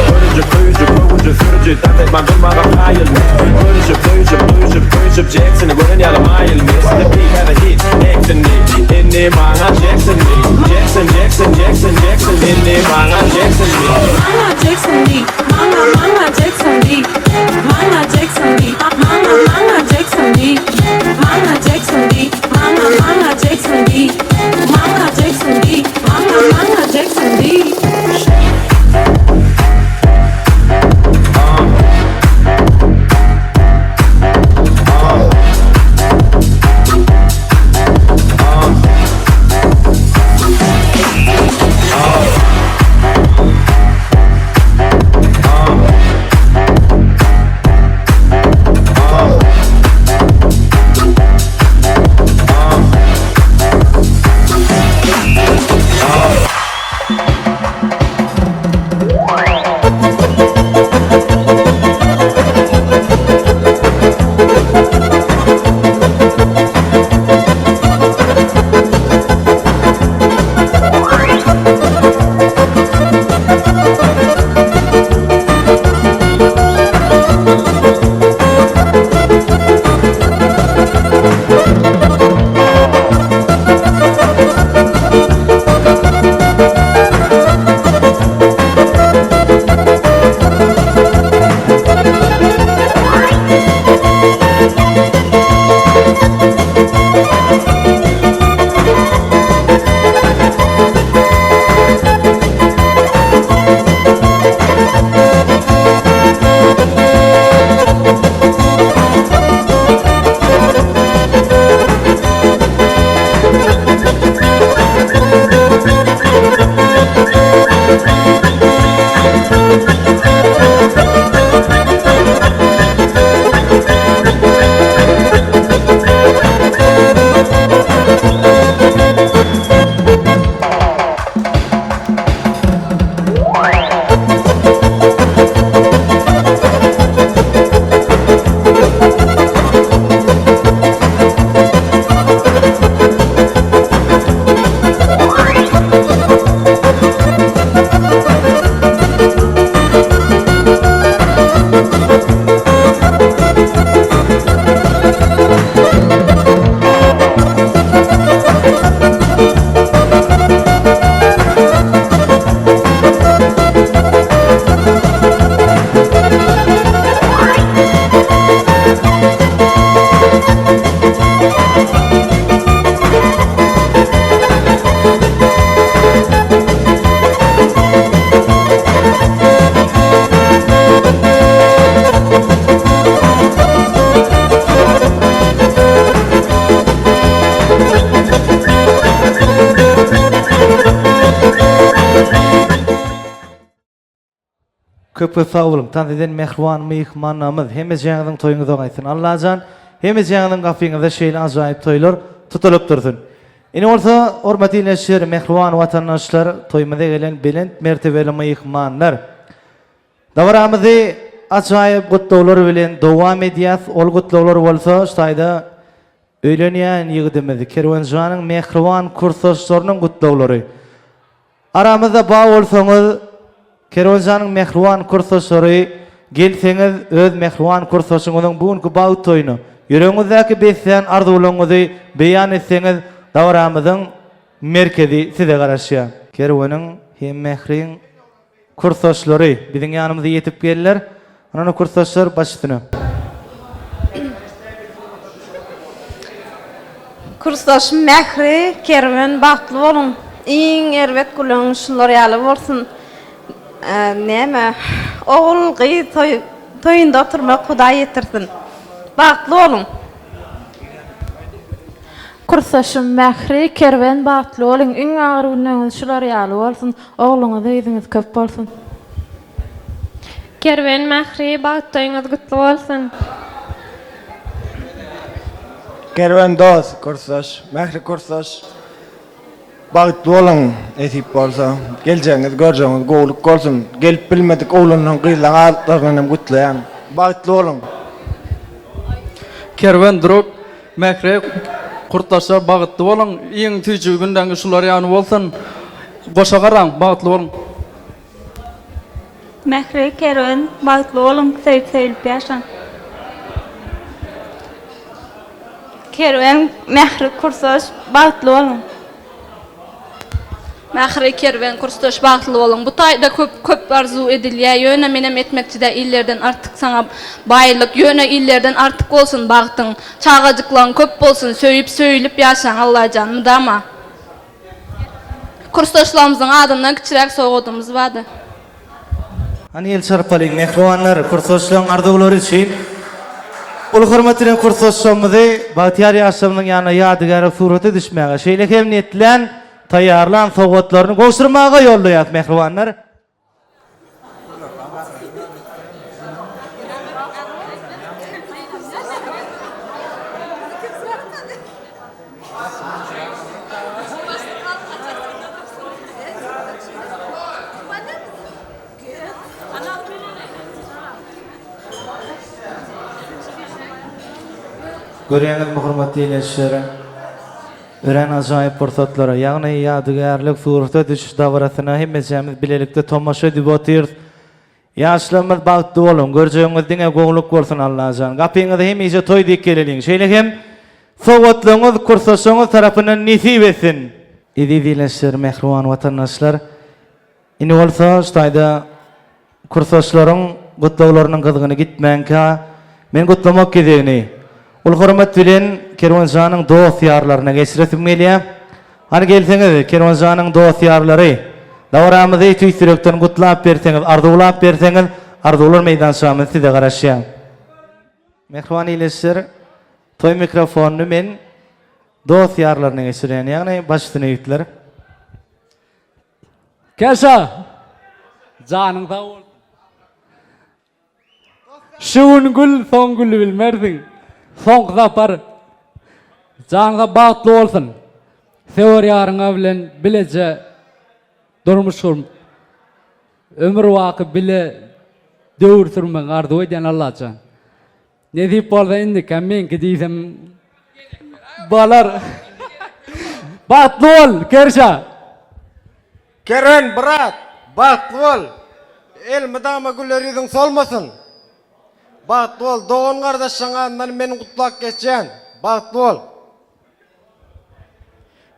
Görüji, söýüji, köwüji, sürüji Tans etmän durmaga kaýyl men Görüşip, söýüşip, duýuşyp, köýüşip Jeksony gören ýaly maýyl men The beat has a hit, Eksoni Indi maňa Jekson diý Jekson, Jekson, Jekson, Jekson Indi maňa Jekson diý. Maňa Jekson diý, maňa, maňa Jekson diý, maňa Jekson diý, maňa, maňa Jekson diý, maňa Jekson diý, maňa, maňa Jekson diý, maňa Jekson diý, maňa, maňa Jekson diý. Köp köp sag boluň tans eden mähriban myhmanlarymyz hemmejäňiziň toýuňyz oňaýsyn Allajan hemmejäňiziň gapyňyzda şeýle ajaýyp toýlar tutulyp dursun. Indi bolsa hormatly ildeşler mähriban watandaşlar toýumyza gelen belent mertebeli myhmanlar dabaramyzy ajaýyp gutlaglar bilen dowam edýäs ol gutlaglar bolsa şu taýda öýlenýän ýigidimiz Kerwenjanyň mähriban kursdaşlarynyň gutlaglary. Aramyzda bar bolsaňyz, Kerwenjanyň mähriban kursdaşlary, gelseňiz, öz mähriban kursdaşyňyzyň bu günki bagt toýuna, ýüregiňizdäki beslän arzuwlaryňyzy beýan etseňiz, dabaramyzyň merkezi size garaşýar. Kerweniň hem Mähriň Kursdaşlary biziň ýanymyza ýetip geldiler. Ynha kursdaşlar baş üstüne. Kursdaşym Mähri, Kerwen bagtly boluň. Iň erbet gülüň şular ýaly bolsun. Näme ogul gyz toý toýunda oturmak Hudaý ýetirsin. Bagtly boluň. Kursdaşym Mähri, Kerwen bagtly boluň iň agyr günleriňiz şular ýaly bolsun ogluňyz gyzyňyz köp bolsun. Kerwen Mähri bagt toýuňyz gutly bolsun. Kerwen dos kursdaş Mähri kursdaş Bagtly boluň nesip bolsa geljegiňiz görjegiňiz gowluk bolsun gelip bilmedik oglanlaň gyzlaň atlaryndan hem gutlaýan bagtly boluň. Kerwen drug Mähri kurtdaşlar bagytly boluň iň süýji günleňiz şular ýaly bolsun goşa garaň bagtly boluň. Mähri Kerwen bagtly boluň söýüp söýülip ýaşaň. Kerwen Mähri kursdaş bagtly boluň. Mähri Kerwen kursdaş bagtly boluň. Bu taýda köp köp arzuw edilýä ýöne menem etmekçidä illerden artyk saňa baýlyk ýöne illerden artyk bolsun bagtyň çagajyklaň köp bolsun söýüp söýülip ýaşaň Allajan mydama. Kursdaşlarymyzyň adyndan kiçiräk sowgadymyz bardy. Hany el çarpalyň mähribanlar kursdaşlaryň arzuwlary üçin. Uly hormat bilen kursdaşlarymyzy bagtyýar ýaşlarymyzyň ýanyna ýadygärlik surata düşmäge, şeýle hem niýetlän, taýýarlan sowgatlaryny gowşurmaga ýollaýas mähribanlar. Görýäňizmi hormatly ildeşler? Örän ajaýyp pursatlara, ýagny ýadygärlik surata düşüş dabarasyna hemmejämiz bilelikde tomaşa edip otyrys. Ýaşlarymyz bagtly boluň, görjegiňiz diňe gowluk bolsun Allajan. Gapyňyza hemişe toý diýip geleliň. Şeýle hem sowgatlaryňyz kursdaşlaryňyz tarapyndan nesip etsin. Eziz ildeşler, mähriban watandaşlar! Indi bolsa şu taýda kursdaşlaryň gutlaglarynyň gyzgyny gitmänkä, men gutlamak gezegini uly hormat bilen Kerwenjanyň dost-ýarlaryna geçiresim gelýär. Hany gelseňiz, Kerwenjanyň dost-ýarlary, dabaramyzy tüýs ýürekden gutlap berseňiz, arzuwlap berseňiz, arzuwlar meýdançamyz size garaşýar. Mähriban ildeşler, toý mikrofonyny men dost-ýarlaryna geçirýän, ýagny baş üstüne ýigitler. Keşa! Janyň sag bolsun. Şu gün gül, soň gül bilmersiň. Soňky sapar. Janyň sag, bagtly bolsun. Söwer ýaryňa bilen bileje durmuş gurup, ömür baky bile döwür sürmegiňi arzuw edýän Allajan. Nesip bolsa indikäm meňki diýsem bolar. Bagtly bol, Kerşa! Kerwen brat, bagtly bol! Elmydama güler ýüzüň solmasyn! Bagtly bol, dogan gardaşlaň adyndan men gutlap geçýän! Bagtly bol!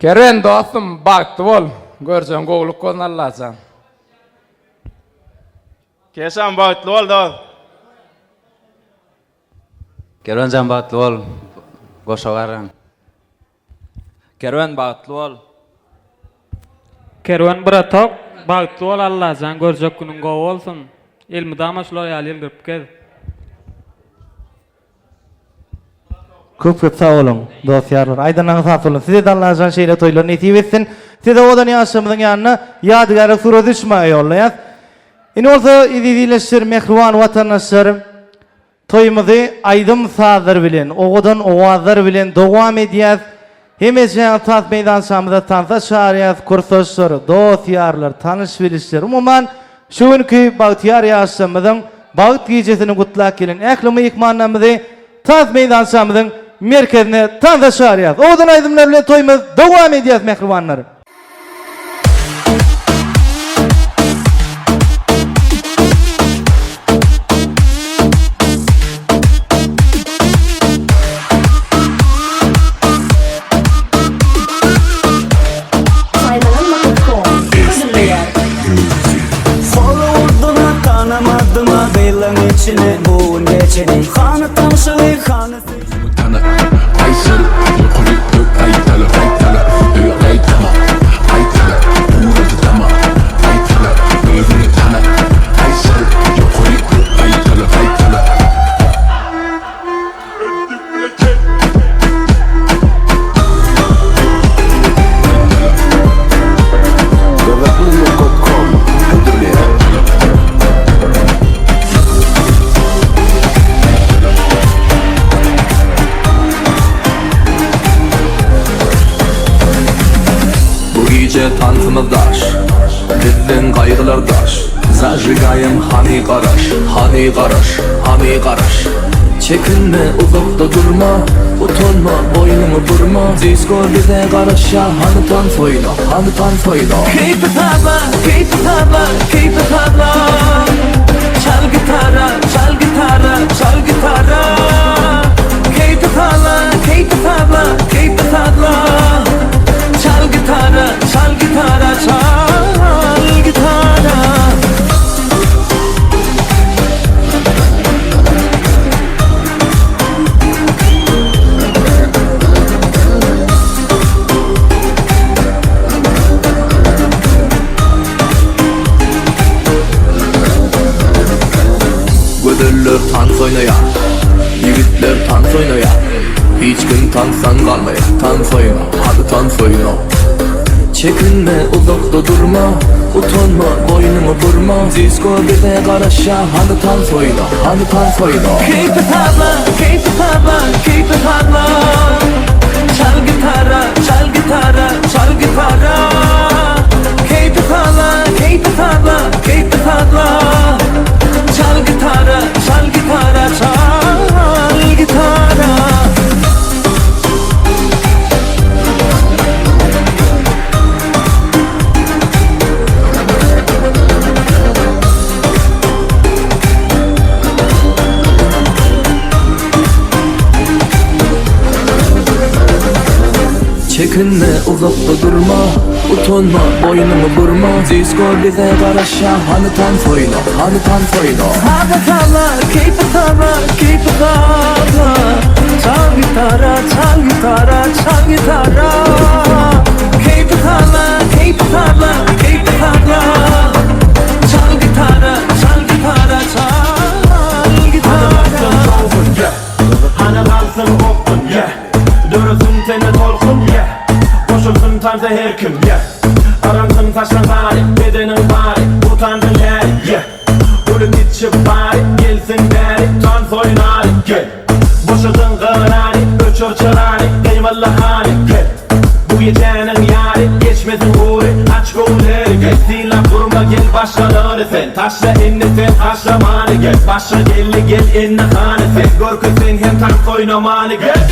Kerwen dostum bagtly bol, görjegiň gowulyk bolsun Allajan. Keşan bagtly bol dos. Kerwenjan bagtly bol goşa garran. Kerwen bagtly bol. Kerwen bratok bagtly bol Allajan görjek günüň gowy bolsun elmydama şular ýaly ýylgyryp gez. Köp köp sag boluň dost ýarlar aýdanlaryňyz has bolsun sizede Allajan şeýle toýlar nesip etsin sizi owadan ýaşlarymyzyň ýanyna ýadygärlik surat düşmäge ýollaýas indi bolsa eziz ildeşler mähriban watandaşlar toýumyzy aýdym sazlar bilen owadan owazlar bilen dowam edýäs Hemişe tans meýdançamyza tansa çagyrýas kursdaşlar, dost-ýarlar, tanyş-bilişler, umuman, şu günki bagtyýar ýaşlarymyzyň bagt gijesini gutlap gelen ähli myhmanlarymyzy tans meýdançamyzyň merkezine tansa çagyrýas. Owadan aýdymlar bilen toýumyzy dowam edýäs mähribanlar! Gyzykly.com hödürleýär. Bu gije tansymyz daş Bizden gaýgylar daş Zažigaýem hany garaş Hany garaş Hany garaş Çekinme uzakda durma Utanma boýnuňy burma Disko bize garaşýar Hany tans oýna Hany tans oýna Keýpi sazla Keýpi sazla Keýpi sazla. Gözeller tans oýnaýar Ýigitler tans oýnaýar Hiç kim tansdan galmaýar Tans oýna, hany tans oýna Çekinme, uzakda durma Utanma, boýnuňy burma Disko bize garaşýar Hany tans oýna, hany tans oýna Keýpi sazla, keýpi sazla, keýpi sazla Çal gitara, çal gitara, çal gitara Keýpi sazla, keýpi sazla, keýpi sazla Çal gitara, çal gitara, çal gitara. Çekinme, uzakda durma Utanma, boýnuňy burma Disko bize garaşýar Hany tans oýna, hany tans oýna Saza sazla, keýpi sazla, keýpi sazla Çal gitara, çal gitara, çal gitara Keýpi sazla, keýpi sazla, keýpi sazla Çal gitara, çal gitara, çal gitara Hany galsyn okgun, yeah Döresin sende tolkun, yeah Goşulsyn tansa her kim, yeah Yransyn saçlaň sary, bedeniň bary Utanjyň täri, yeah Uly kiçi bary, gelsin bäri Tans oýnaly, gel Boşadyň gyrany, öçür çyrany Gymylda hany, gel Bu gijäniň ýary, geçmesin gury Aç göwünleri, gel Synlap durma gel başgalary sen Taşla indi sen taşlamany gel Başga geldi gel indi hany sen Görkez sen hem tans oýnamany gel.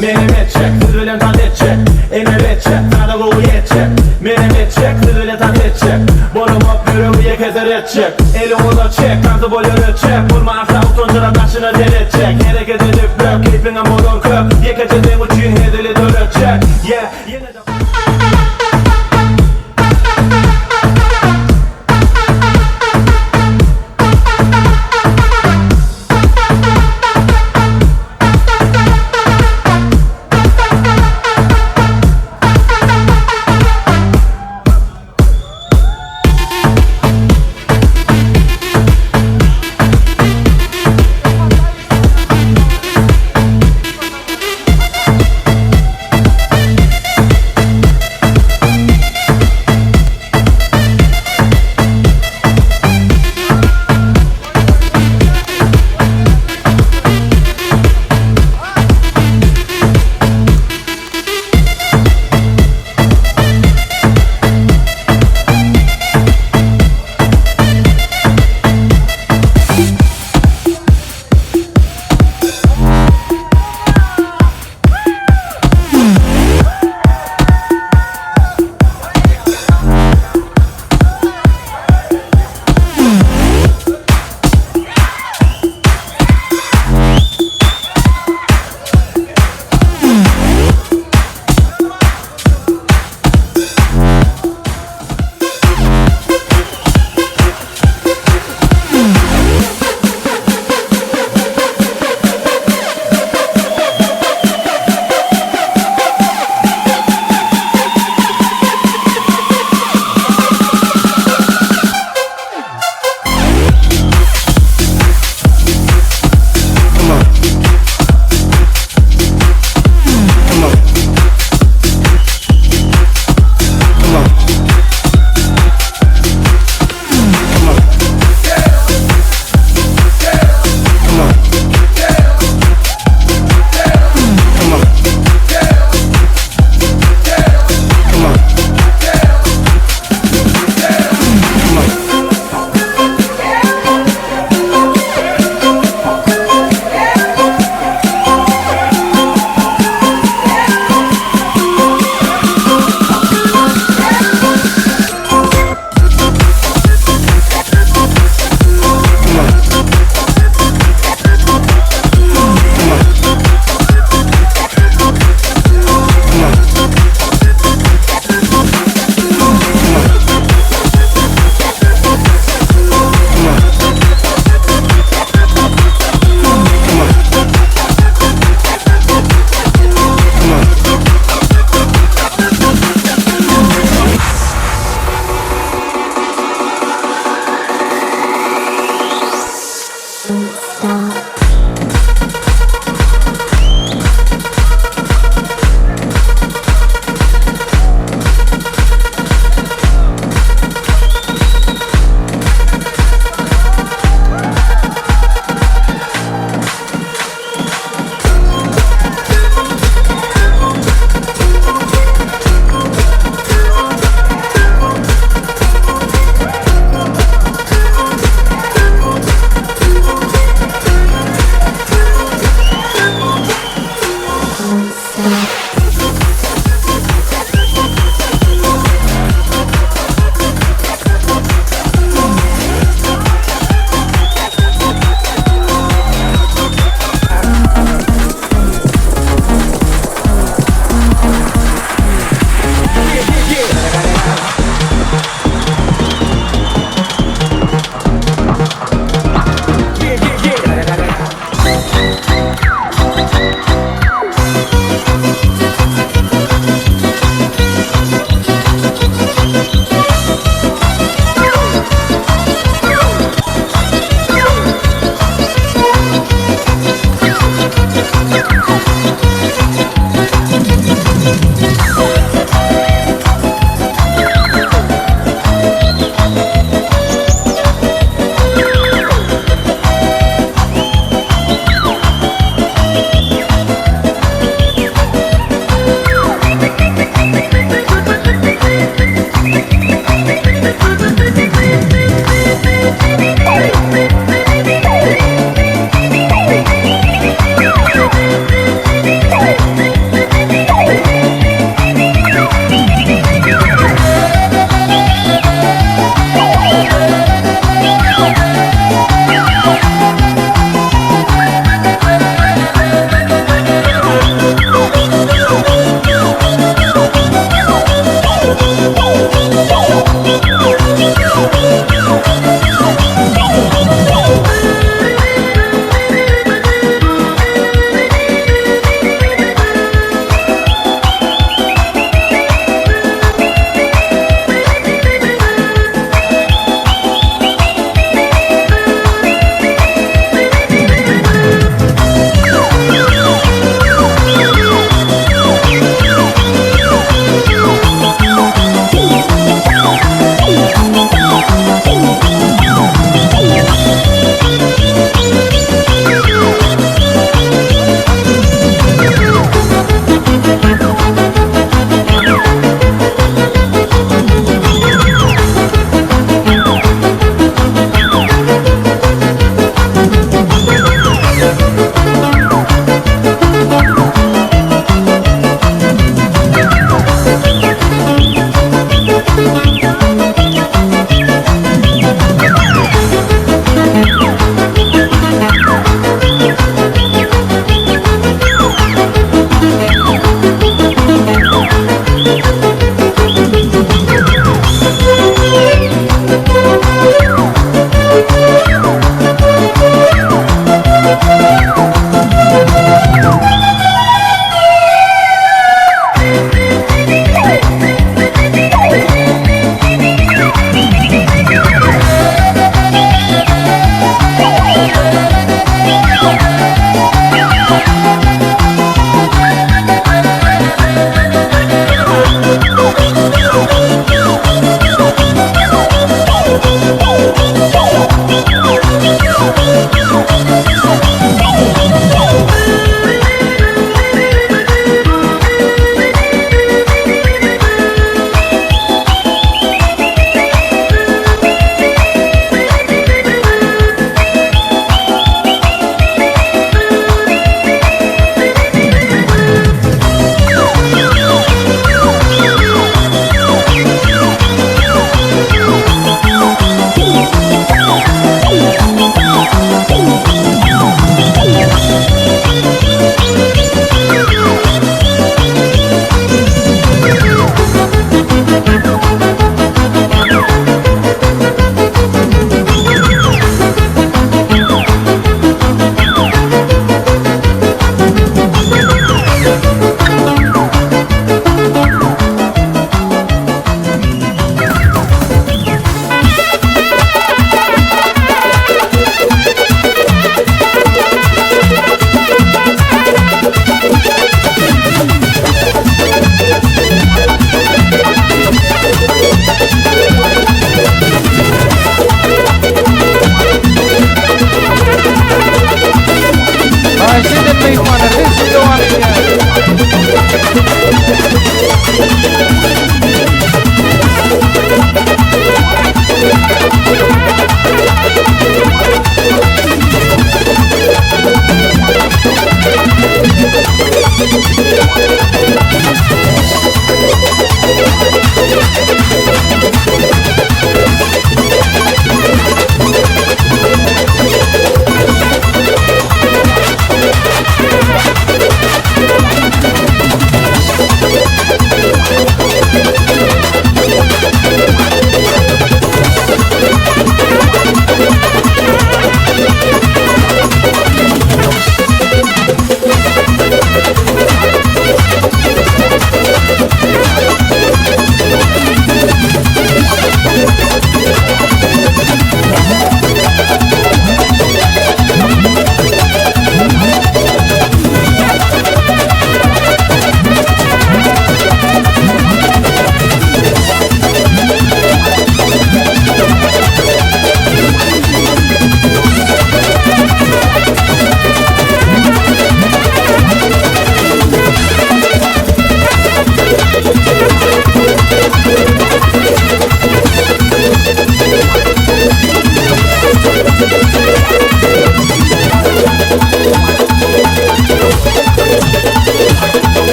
Menem etjek, siz bilen tans etjek Emel etjek, sada gowy ýetjek Menem etjek, siz bilen tans etjek Bolamok ýüregi ýeke seretjek Eliň uzat çek, tansy bolýar ötjek Bolma asla utanjyrap daşyna seretjek Hereket edip lök, keýpiňem bolar kök Ýekeje seň üçin hezili döretjek Yeah.